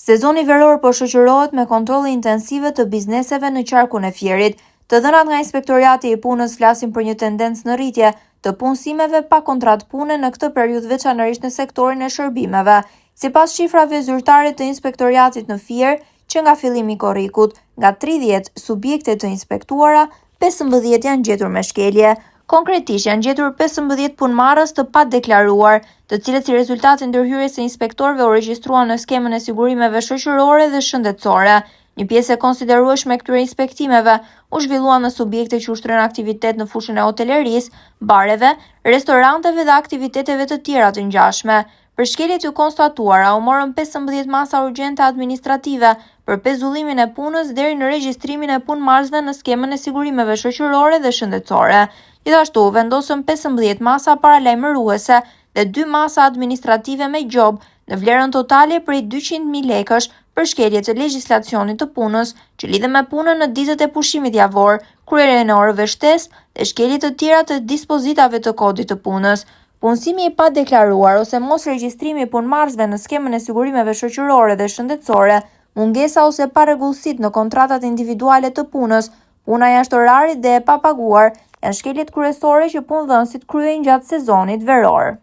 Sezoni veror po shoqërohet me kontrolle intensive të bizneseve në qarkun e Fierit. Të dhënat nga Inspektoriati i Punës flasin për një tendencë në rritje të punësimeve pa kontratë pune në këtë periudhë veçanërisht në sektorin e shërbimeve. Sipas shifrave zyrtare të Inspektoriatit në Fier, që nga fillimi i korrikut, nga 30 subjekte të inspektuara, 15 janë gjetur me shkelje. Konkretisht janë gjetur 15 punëmarrës të padeklaruar, të cilët si rezultat i ndërhyrjes së inspektorëve u regjistruan në skemën e sigurimeve shoqërore dhe shëndetësore. Një pjesë e konsiderueshme e këtyre inspektimeve u zhvillua në subjekte që ushtrojnë aktivitet në fushën e hotelerisë, bareve, restoranteve dhe aktiviteteve të tjera të ngjashme. Për shkeljet e konstatuara u morën 15 masa urgjente administrative për pezullimin e punës deri në regjistrimin e punëmarrësve në skemën e sigurimeve shoqërore dhe shëndetësore. Gjithashtu, u vendosën 15 masa paralajmëruese dhe 2 masa administrative me gjobë në vlerën totale prej 200.000 lekësh për shkelje të legjislacionit të punës që lidhen me punën në ditët e pushimit javor, kryerjen e orëve shtesë dhe shkelje të tjera të dispozitave të Kodit të Punës. Punësimi i padeklaruar ose mosregjistrimi i punëmarrësve në skemën e sigurimeve shoqërore dhe shëndetësore, mungesa ose parregullsitë në kontratat individuale të punës, puna jashtë orarit dhe e papaguar janë shkeljet kryesore që punëdhënësit kryejnë gjatë sezonit veror.